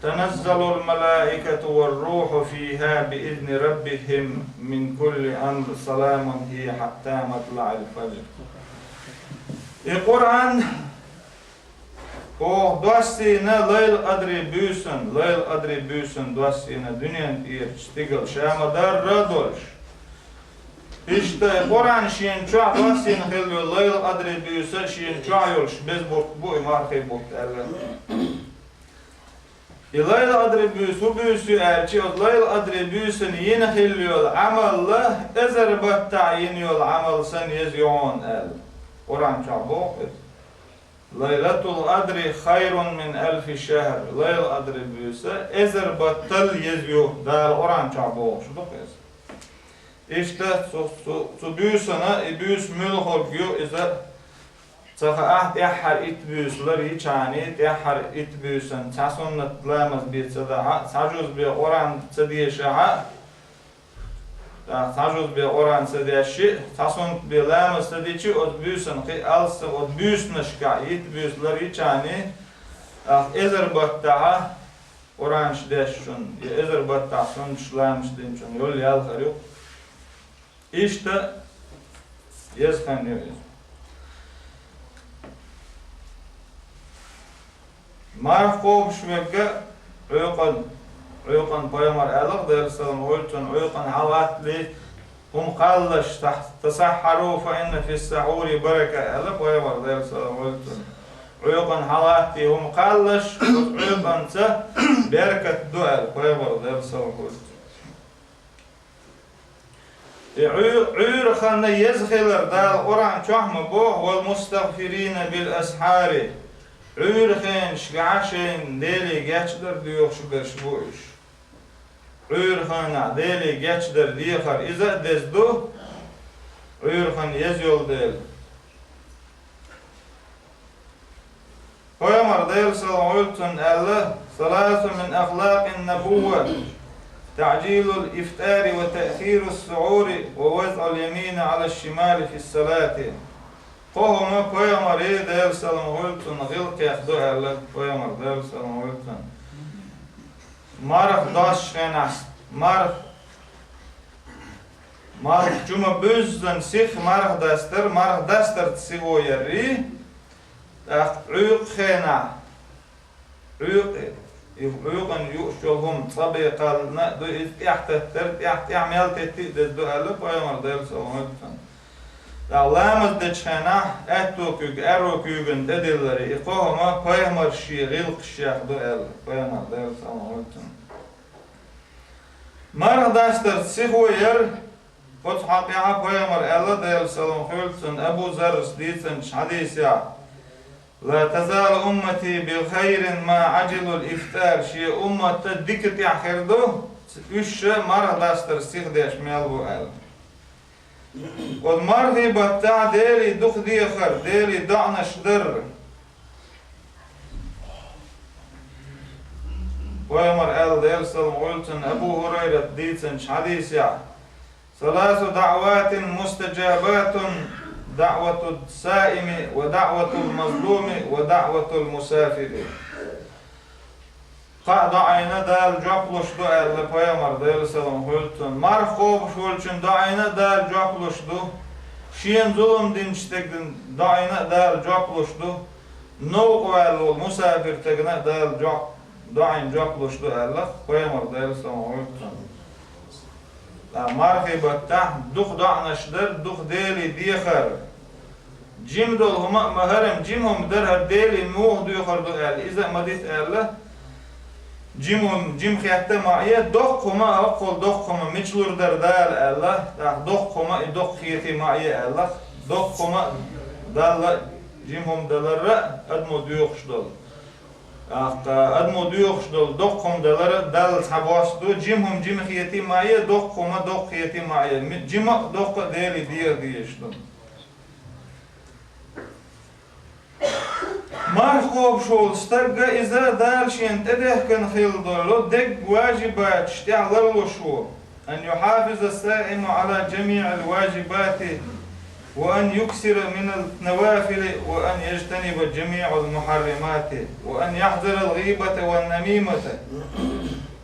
таназзалул малаикату вар руху фиха би изни раббихим мин кулли амр, саламун хия хьатта матлаъил фажр». И Къуръан Оха доссийна Лайлатул-Къадри буьйсан, Лайлатул-Къадри буьйсан доссийна дуьненан тӀерачу стигала ша ма-дарра а долуш. Иштта и Къуръан шена чохь доссийна хилла йолу Лайлатул-Къадри буьйса шена чохь йолуш беза бутт бу и мархий бутт аьлла. И Лайлатул-Къадри буьйса хӀун буьйса ю аьлча, оцу Лайлатул-Къадри буьйсана йина хилла йолу Ӏамал а, эзар баттахь йина йолу Ӏамал санна еза ю хьуна аьлла. Къуръан чохь боху иза. Лайлатул-Къадри хайрун мин алфи шахр. Лайлатул-Къадри буьйса эзар баттал еза ю, Дала Къуръан чохь бохуш ду-кх иза. Иштта цу, цу, цу буьйсана, и буьйса муьлхарг ю, иза ца хаахь, тӀаьххьара итт буьйса лар йичхьана, тӀаьххьара итт буьйсана цхьа суннат ламаз бен ца дахь а, цхьа жуз бен Къуръан ца дешахь а, тӀаккха цхьа жуз бен Къуръан ца дешча а, цхьа суннат бен ламаз ца дича а, оцу буьйсана кхин а алсам, оцу буьйсанашкахь итт буьйса лар йичхьана, тӀаккха эзар баттахь Къуръанаш дешначун, я эзар баттахь суннаташ ламазаш динчун йолу ял хир ю. Иштта еза хан ю иза. Марха кхобуш верг а Ӏуьйкъана, Ӏуьйкъана пайхамар аьлла-кх, Делан салам хуьлда цунна, Ӏуьйкъана хьалгӀаттале хӀума кхаллаш, тасаххьару, фа инна фис-сахьури барака аьлла пайхамар, Делан салам хуьлда цунна. Ӏуьйкъана хьалгӀаттале хӀума кхаллаш, оцу Ӏуьйкъанца беркат ду аьлла пайхамар, Делан салам хуьлда цунна. И Ӏуьй-, Ӏуьйра хан еза хилар Дала Къуръан чохь ма боху: «Вал-мустагъфирина бил-асхьари». Ӏуьйра хенашкахь шайна Деле гечдар доьхуш берш бу уьш. Ӏуьйра ханахь Деле гечдар дехар иза а деза ду, Ӏуьйра хан еза йолу дела. Пайхамар, Делан салам хуьлда цунна, аьлла: «Саласу мин ахлакъин набувва: таъжилул ифтари ва таъхирус сухьури ва вазъул ямини алаш шимали фис салати». Кхо хӀума пайхамаран, Делан салам хуьлда цунна, гӀиллакхех ду аьлла, пайхамар, Делан салам хуьлда цунна. Марха доссучу хенахь, марха Марха чу ма буьззина сиха марха дастар, марха дастарца сихо яррий, тӀаккха Ӏуьйкъа хенахь, Ӏуьйкъа, и Ӏуьйкъана юуш йолу хӀума цкъа бен кхаллина а ду, иза тӀаьхьататтар, тӀаьхьа-тӀаьхьа мел тетти а деза ду аьлла пайхамар, Делан салам хуьлда цунна. ТӀаккха ламаз дечу хенахь аьтту куьг аьрру куьйгана тӀедилларе, и кхо хӀума пайхамар шен гӀиллакхашех ду аьлла пайхамар, Делан салам хуьлда цунна. Марха дастарца сихо яр, оцу хьокъехь пайхамар аьлла, Делан салам хуьлда цунна, Абу Заррас дийцинчу хьадисехь: «Ла тазалу уммати би хайрин ма Ӏаджалул ифтар», шен уммат дика тӀехь хир ду, уьш ша марха дастарца сиха деш мел бу аьлла. Оцу мархий баттахь Деле дукха дехар, Деле доӀанаш дар. Пайхамар аьлла, Делан салам хуьлда цунна, Абу ХӀурайрат дийцинчу хьадисехь: «Саласу даъватин мустаджабатун: даъватус саими ва даъватул мазлуми ва даъватул мусафири». Кхаа доӀина Дала жоп луш ду аьлла пайхамар, Делан салам хуьлда цунна. Марха кхобуш волчун доӀина Дала жоп луш ду. Шена зулам динчу стеган доӀина а Дала жоп луш ду, новкъа ваьлла волу мусафир стеган а Дала жоп, доӀина жоп луш ду аьлла, пайхамар Делан салам хуьлда цунна. Ткъа мархий баттахь дукха доӀанаш дар, дукха Деле дехар. Жима долу хӀума а ма хӀара, жима хӀума дар, хӀара Деле муха доьхур ду аьлла, иза а ма дита аьлла. Жима хӀума, жима хетта а ма Ӏе, доккха хӀума а, хӀоккхул доккха хӀума мича лур дара Дала аьлла, тӀаккха доккха хӀума и доккха хете а ма Ӏе аьлла, доккха хӀума а Далла, жима хӀума далар а адамо доьхуш долу. ТӀаккха адамо доьхуш долу доккха хӀума далар а Далла цхьабосса ду, жима хӀума жима хете а ма Ӏе, доккха хӀума доккха хете а ма Ӏе, ми-, жима а доккха а Деле дехар дезаш ду. Марха кхобуш волу стаг а иза Дала шена тӀедехкина хилла долу дегга важибаташ тӀехь ларлуш ву. أن يحافظ الصائم على جميع الواجبات، وأن يكثر من النوافل، وأن يجتنب جميع المحرمات، وأن يحذر الغيبة والنميمة،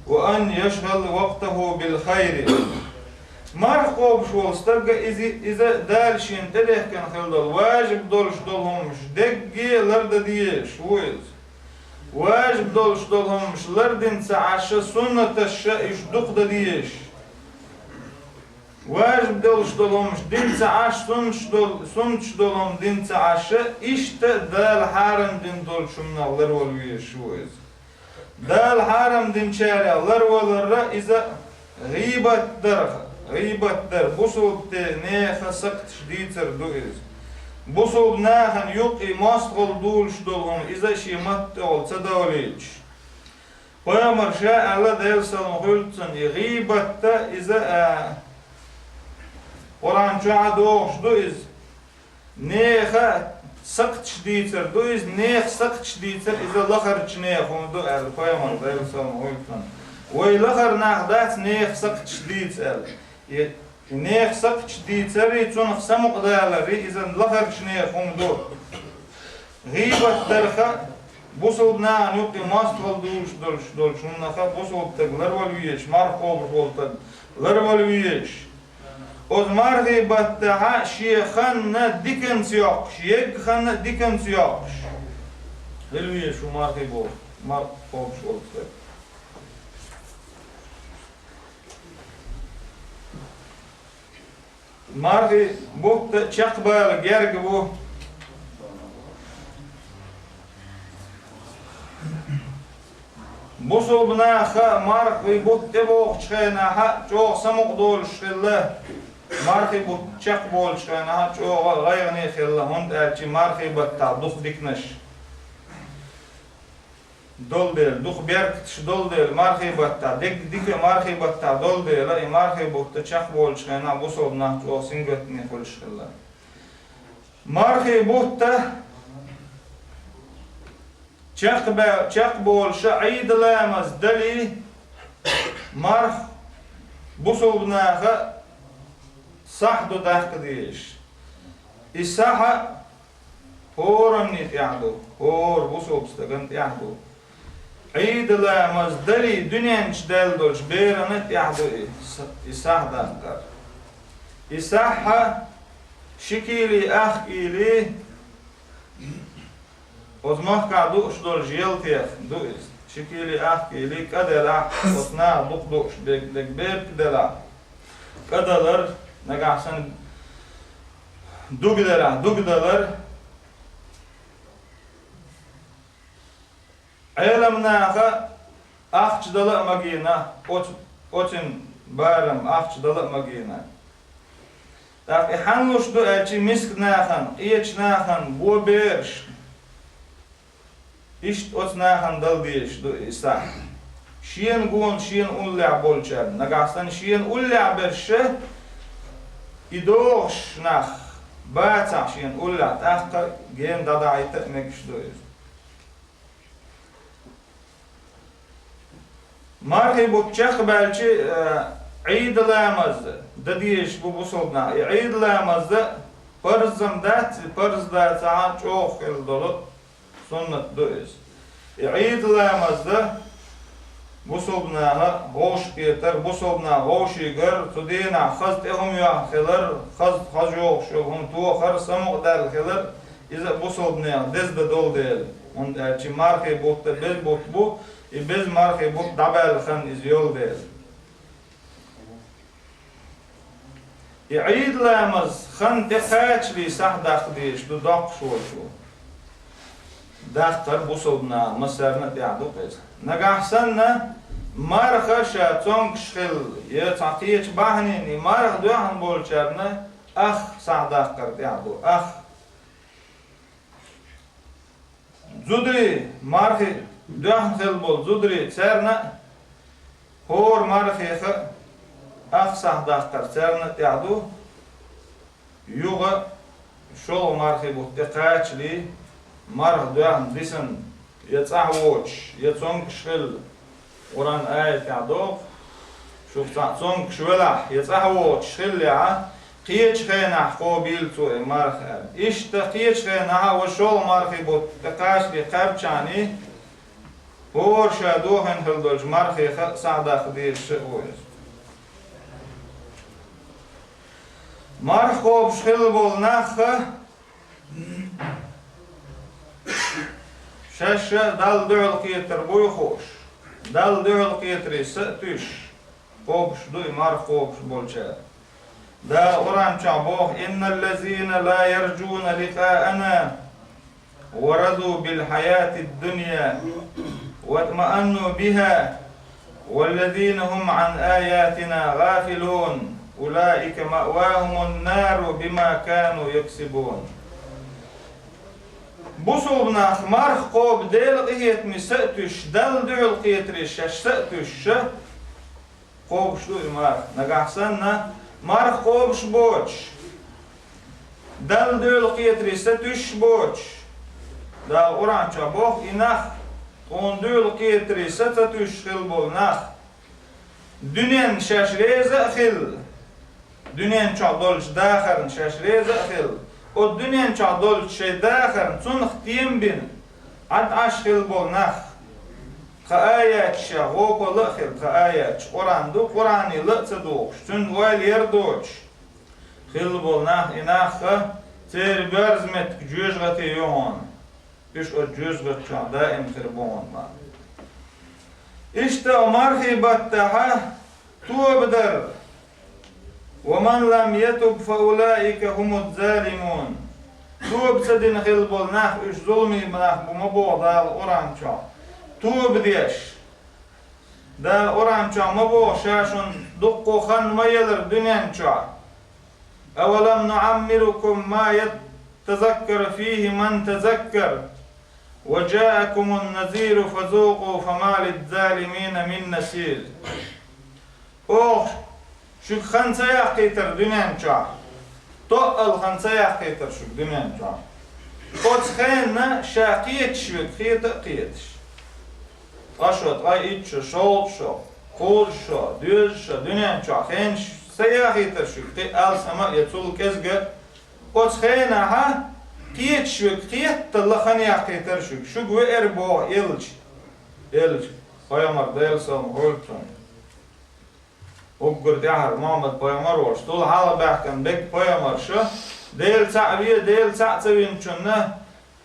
وأن يشغل وقته بالخير. Марха кхобуш волу стаг а иза, иза Дала шена тӀедехкина хилла долу важиб долуш долу хӀуманаш дегге лардан дезаш ву иза. Важиб долуш долу хӀуманаш лардина ца Ӏаш, суннаташ а уьш дукха дан дезаш. Важиб долуш долу хӀуманаш дина ца Ӏаш, суннаташ долу, суннаташ долу хӀума дина ца Ӏаш, иштта Дала хьарам дина долчу хӀуманах ларвала везаш ву иза. Дала хьарам динчарех ларвалар а иза гӀийбат дарх, гӀийбат дар, бусулба те нехан сакхташ дийцар ду иза. Бусулба нахана юккъе мостагӀалла дулуш долу хӀума иза шен матта тӀехула ца довлийтуш. Пайхамар ша аьлла, Делан салам хуьлда цунна, и гӀийбат а иза, а, Къуръан чохь а догӀуш ду иза. Нехан сакхташ дийцар ду иза, нехан сакхташ дийцар иза лахарчу нехан хӀума ду аьлла, пайхамар Делан салам хуьлда цунна. Вай лахара нах дац нехан сакхташ дийца аьлла. И, и нехан сакхташ дийцари, цунах самукъадалари, иза лахарчу нехан хӀума ду. ГӀийбат дарх а, бусулба нахана юккъе мостагӀалла дулуш долуш долчу хӀуманах а бусулба стаг ларвала везаш, марха кхобуш волу стаг ларвала везаш. Оцу мархий баттахь а шен хан а диканца йоккхуш, егга хан а диканца йоккхуш хила везаш ву мархий бу-, марха кхобуш волу стаг. Мархий бутт чекхбала герга бу. Бусулба наха мархий бутт тӀебогӀучу хенахь а чӀогӀа самукъадолуш хилла, мархий бутт чекхболучу хенахь а чӀогӀа гӀайгӀане хилла, хӀунда аьлча мархий баттахь дукха диканаш долу дела, дукха беркаташ долу дела, мархий баттахь, дегга дика мархий баттахь долу дела, и мархий бутт чекхболучу хенахь бусулба нах чӀогӀа сингаттаме хуьлуш хилла. Мархий бутт чекхбе-, чекхболуш а Ӏийда ламаз далий, марха бусулба наха сахь ду даккха дезаш. И сахь а хӀоранна тӀехь ду, хӀора бусулба стагана тӀехь ду. Ӏийда ламаз далий дуьнен чу даьлла долчу берана тӀехь ду и с-, и сахь даккхар. И сахь а ши кийли, ах кийли, оцу махкахь дууш долчу ялтех ду иза. Ши кийли, ах кийли кӀа делахь, оцу наха дукха дууш бе-, дерг беркат делахь, кӀа далар, нагахь санна дуга делахь, дуга далар. Ӏеламнаха ахча дала а магийна, оцу, оцун барам ахча дала а магийна. ТӀаккха и хьанна луш ду аьлча, мискачу нахана, къечу нахана, бо берашна, иштта оцу нахана дала дезаш ду и сахь. Шена гонах, шена уллехь болчарна, нагахь санна шена уллехь берш а, и догӀуш нах бацахь шена уллехь, тӀаккха гена дӀадахьийта а мегаш ду иза. Мархий бутт чекхбаьлча, э, Ӏийда ламаз дан дезаш бу бусулба нах. И Ӏийда ламаз парзам дац, и парз дацахь а чӀогӀа хилла долу суннат ду иза. И Ӏийда ламаз Бусалба наха вовшахкхетар, бусалба наха вовшийгар, цу дийнахьа хаза тӀе хӀума йоьхна хилар, хаза, хаза йогӀуш йолу хӀума тохар, самукъадаьлла хилар, иза а бусалба нехан деза дан долу дела, хӀунда аьлча мархий бутт беза бутт бу, и беза мархий бутт дӀабаьлла хан иза йолу дела. И Ӏийд ламаз хан тӀекхачале сахьдаккха дезаш ду доккхуш волчо. Даккхар бусалба наха массарна а тӀехь ду-кх иза. Нагахь санна, марха ша цомгуш хилла, я цхьа кхечу бахьанийн и марха доьхна болчарна ах сахьдаккхар тӀехь ду, ах. Зударий, мархий доьхна хилла болу зударий, царна а, хӀора мархеха а ах сахьдаккхар царна а тӀехь ду, юха шолгӀа мархий бутт тӀекхачале, марха доьхна дисина, я цӀахь воцуш, я цомгуш хилла, Къуръан аятехь догӀу, шух цхьаъ цомгуш велахь, я цӀахь воцуш хиллехь, кхечу хенахь кхобийла цо и марха аьлла. Иштта кхечу хенахь а ва шолгӀа мархий бутт тӀекхачале кхаьбчахьана, хӀора ша дохийна хилла долчу мархеха а сахьдаккха дезаш а ву иза. Марха кхобуш хилла болу нах а, шаьш а Далла дуьхьал кхетар буй хууш, Далла дуьхьал кхетаре са а туьйсуш, кхобуш ду и марха кхобуш болчара. Дала Къуръан чохь боху: «Инналлазина ла ярджуна ликъаана ва разу бил хьаятид дунья ва тмаанну биха, валлазина хум ан аятина гафилун, улаика маъвахумун нару бима кану яксибун». Бусалба нах марха кхобу Делан къинхетаме са а туьйсуш, Далла дуьхьал кхетаре шаьш са а туьйсуш, кхобуш ду и марха. Нагахь санна, марха кхобуш боцуш, Далла дуьхьал кхетаре са туьйсуш боцуш, Дала Къуръан чохь боху, и нах, тхуна дуьхьал кхетаре са ца туьйсуш хилла болу нах, дуьненна шаьш реза а хилла, дуьнен чохь долчу дахарна шаьш реза а хилла, оцу дуьнен чохь долчу шайн дахарна цунах тем бина, Ӏад Ӏаш хилла болу нах, тхан аятех гӀопала а хилла, тхан аятех, Къуръан ду, Къуръане ла а ца духуш, цуьнан ойла яр доцуш хилла болу нах, и нах а, церан боьрза меттиг жоьжахате ю хьуна. Уьш оцу жоьжахати чохь даим хир бу хьуна боху. Иштта мархий баттахь а тоба дар. «Ва ман лам ятуб, фа улаика хумуз-залимун». Тоба ца дина хилла болу нах, уьш зуламийн нах бу ма боху Дала Къуръан чохь. Тоба деш. Дала Къуръан чохь ма боху, ша шуна дуккха хан ма елира дуьнен чохь. «Авалам нуӀаммиркум ма ятазаккару фихи ман тазаккар, ва джаакумун назиру фазукъу фама лиззалимина мин насир». Оха шуьга хан ца яьккхийтара дуьнен чохь? Тоъал хан ца яьккхийтара шуьга дуьнен чохь? Оцу хенна ша кхеташ верг кхета а кхеташ, ткъа шо, ткъа итт шо, шовзткъа шо, кхузткъа шо, доьзткъа шо дуьнен чохь хенаш ца яхийтара шуьга, кхин алсама а я цул кӀезга а? Оцу хенахь кхеташ верг кхеталла хан яьккхийтара шуьга, шуьга веара боху элча, элча, пайхамар, Делан салам хуьлда цунна. Уггар тӀаьхьара Мухьаммад-пайхамар волуш, цул хьалха баьхкина берриг пайхамарш, Дела цхьаъ ве, Дела цхьаъ ца винчунна,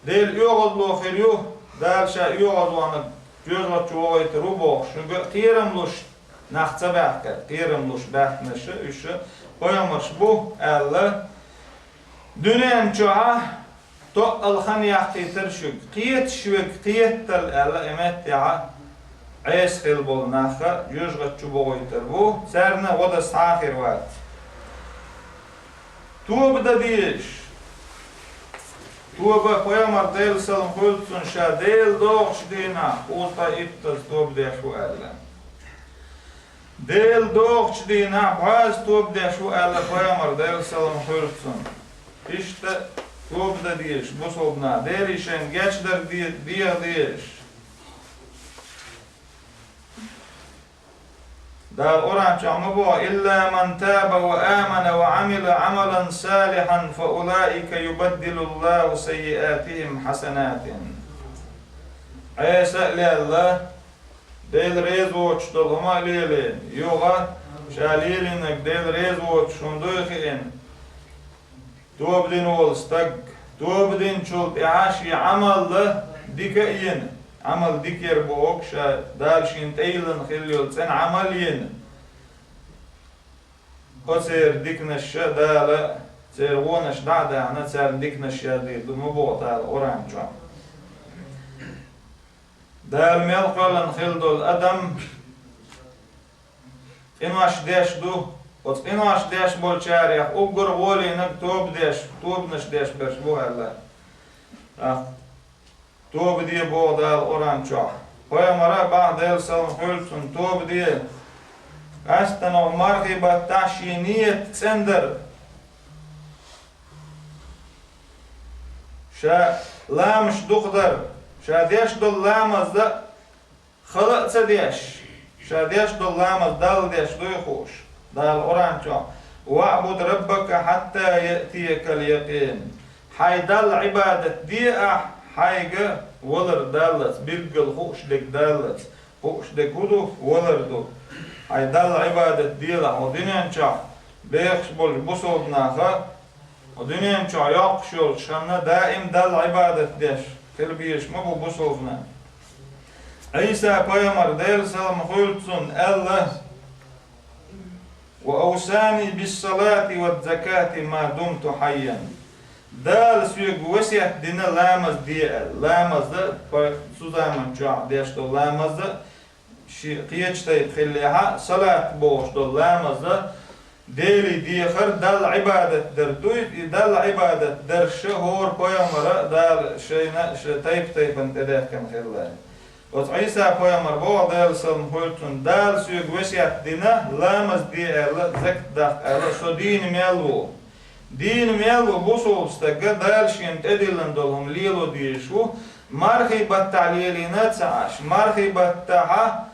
Дела оьгӀазло хир ю, Дала ша оьгӀазвахнарг жоьжахати чу вохуьйтур ву бохуш, шуьга кхерам луш нах ца баьхкира, кхерам луш баьхкинарш уьш пайхамарш бу аьлла, дуьнен чохь тоъал хан яьккхийтара шуьга, кхеташ верг кхеталла аьлла, и меттехь Ӏеса хилла болу нах а жоьжахати чу бохуьйтур бу, царна гӀо дан схьа а хир вац. Тоба дан дезаш. Тоба, пайхамар, Делан салам хуьлда цунна, ша Дела догӀучу дийнахь кхузткъа иттаза тоба деш ву аьлла. Дела догӀучу дийнахь бӀозза тоба деш ву аьлла пайхамар, Делан салам хуьлда цунна. Иштта тоба дан дезаш бусалба нах, Деле шайна гечдар де-, деха дезаш. Дала Къуръан чохь ма боху: «Илла ман таба ва амана ва Ӏамила Ӏамалан салихьан, фа улаика юбаддилуллаху саййиатихим хьасанатин». Ӏеса а лелла, Дела реза воцуш долу хӀума а лелийна, юха ша лелийнарг Дела реза воцуш хӀума дуй хиъна, тоба дина волу стаг, тоба динчул тӀаьхьа шен Ӏамал дика а йина, Ӏамал дика яр бохург ша Дала шена тӀейиллина хилла йолу цӀена Ӏамал йина, оцеран диканаш а Дала, церан вонаш дӀа а даьхна, царна диканаш яздийр ду ма боху Дала Къуръан чохь. Дала мел кхоьллина хилла долу адам къинош деш ду, оцу къинош деш болчарех уггар гӀолийнарг тоба деш, тобанаш деш берш бу аьлла. ТӀаккха тоба де боху Дала Къуръан чохь. Пайхамара а боху, Делан салам хуьлда цунна, тоба де. Къаьсттина хӀокху мархий баттахь шен ният цӀена дара. Ша ламазаш дукха дара, ша деш долу ламаз а хала а ца деш, ша деш долу ламаз Далла деш дуй хууш, Дала Къуръан чохь: «ВаӀбуд раббака хьатта яътиякал якъин». Хьайн Далла Ӏибадат де ахь, хьайга валар даллалц, билггал хууш дерг даллалц, хууш дерг хӀун ду, валар ду. Хьайн Далла Ӏибадат делахь, хьо дуьнен чохь бехаш болчу бусалба наха, хьо дуьнен чохь йоккхуш йолчу ханна даим Далла Ӏибадат деш хила безаш ма бу бусалба нах. Ӏийса пайхамар, Делан салам хуьлда цунна, аьлла: «Ва авсани биссалати ваззакати ма думту хьайян». Дала соьга весет дина ламаз де аьлла. Ламаз а, цу заман чохь деш долу ламаз а, ши кхечу тайпа хиллехь а, салат бохуш долу ламаз а, Деле дехар, Далла Ӏибадат дар дуй, и Далла Ӏибадат дарша хӀора пайхамара а Дала шайна а, шайн тайп-тайпана тӀедаьккхина хилла. Оцу Ӏийса пайхамар боху, Делан салам хуьлда цунна, Дала соьга весет дина, ламаз де аьлла, закат даккха аьлла, со дийна мел ву. Дийна мел ву бусалба стага Дала шена тӀедиллина долу хӀума лело дезаш ву, мархий баттахь лелийна а ца Ӏаш, мархий баттахьа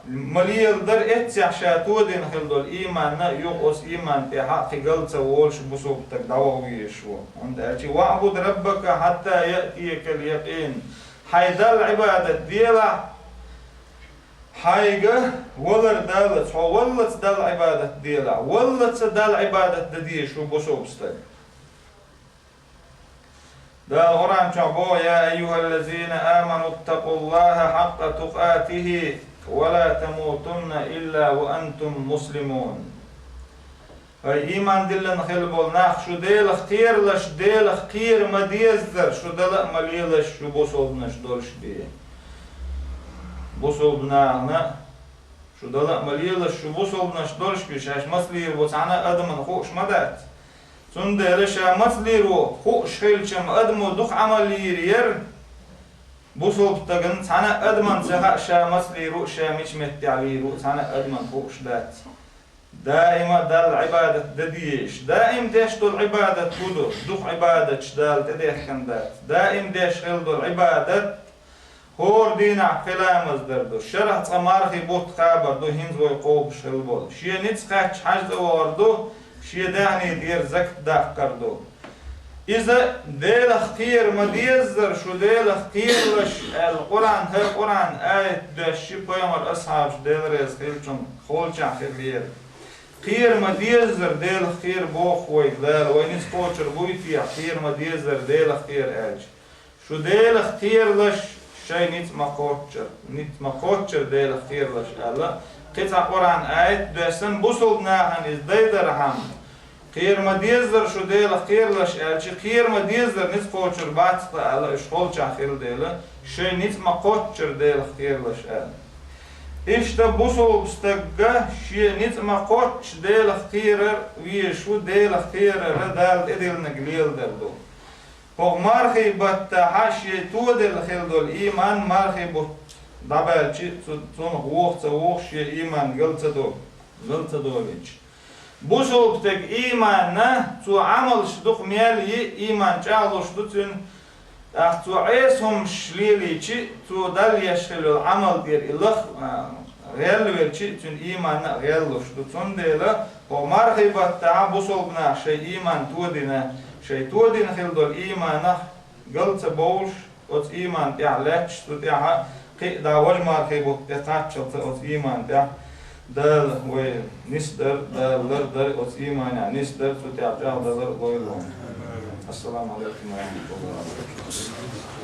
ма леладара эццехь ша тодина хила долу ийманна а, юха оцу ийман тӀехь а кхин гал ца волуш бусалба стаг дӀаваха везаш ву. ХӀунда аьлча: «ВаӀбуд раббака хьатта яътиякал якъин». Хьайн Далла Ӏибадат делахь, хьайга валар даллалц, хьо валлалц Далла Ӏибадат делахь, валлалц Далла Ӏибадат дан дезаш ву бусалба стаг. Дала Къуръан чохь боху: «Я айюхаллазина аману ттакъуллаха хьакъа тукъатихи ва ла тамутунна илла ва антум муслимун». Ай, ийман диллина хила болу нах, шу Делах кхералаш, Делах кхера ма деззара, шу дала а ма лелаш, шу бусалбанаш долуш бен. Бусалба нахана, шу дала а ма лелаш, шу бусалбанаш долуш бен, шаьш мацаллийр ву цхьана а адамна хууш ма дац. Цундела ша мацаллийр ву хууш хилчам, адамо дукха Ӏамал йийр яра. Бусалба стагана цхьана а адамна ца хаьа, ша мацаллийр ву, ша мича меттехь лийр ву, цхьана а адамна хууш дац. Даима Далла Ӏибадат дан дезаш. Даим деш долу Ӏибадат хӀун ду? Дукха Ӏибадаташ Дала тӀедехкина дац. Даим деш хила долу Ӏибадат хӀора дийнахь пхи ламаз дар ду. Шарахь цкъа мархий бутт кхабар ду, хӀинца вай кхобуш хила болу. Шен ницкъ кхаьчча хьаьжцӀа вахар ду, шен даьхни тӀера закат даккхар ду. Иза Делах кхера ма деззара, шу Делах кхералаш аьлла, Къуръан, хӀара Къуръан аят доьшча, пайхамар асхьабаш, Дела реза хила цунна, холчахь хиллера. Кхера ма деззара Делах кхера боху вайга Дала, вай ницкъ кхочур буй те, кхера ма деззара Делах кхера аьлча. Шу Делах кхералаш, шайн ницкъ ма кхоччура, ницкъ ма кхоччура Делах кхералаш аьлла, кхин цхьа Къуръан аят доьссина, бусалба нахана иза дайдархьама, кхера ма деззара шу Делах кхералаш аьлча, кхера ма деззара ницкъ кхочур бац тхан аьлла, уьш холчахь хила дела, шайн ницкъ ма кхоччура Делах кхералаш аьлла. Иштта бусалба стагга шен ницкъ ма кхоччу Делах кхерар везаш ву, Делах кхерара Дала тӀедиллинарг леладар ду. ХӀокху мархий баттахьа шен тоделла хила долу ийман мархий бутт дӀабаьлча, цу-, цунах вуха ца вуха шен ийман гал ца до-, гал ца долийча. Бусалба стеган ийманна цо Ӏамалш дукха мел йи, ийман чӀагӀлуш ду цуьнан, тӀаккха цо Ӏеса хӀумаш лелийча, цо Далла еш хила йолу Ӏамал тӀера и лах, а, гӀелвелча, цуьнан ийманна а гӀеллуш ду. Цундела хӀокху мархий баттахьа бусалба наха шайн ийман тодина, шайн тодина хила долу ийманах гал ца бовлуш, оцу ийман тӀехь лаьтташ, цу тӀехьа Да вож мархий бу тӀе кхаччалца оцу ийман тӀехь Дала вай нисдар, Дала лардар оцу ийманехь нисдар, цу тӀехь тӀаьхьа далар лойла вайна. Ассаламу алейкум ва рахматуллахи ва баракатух.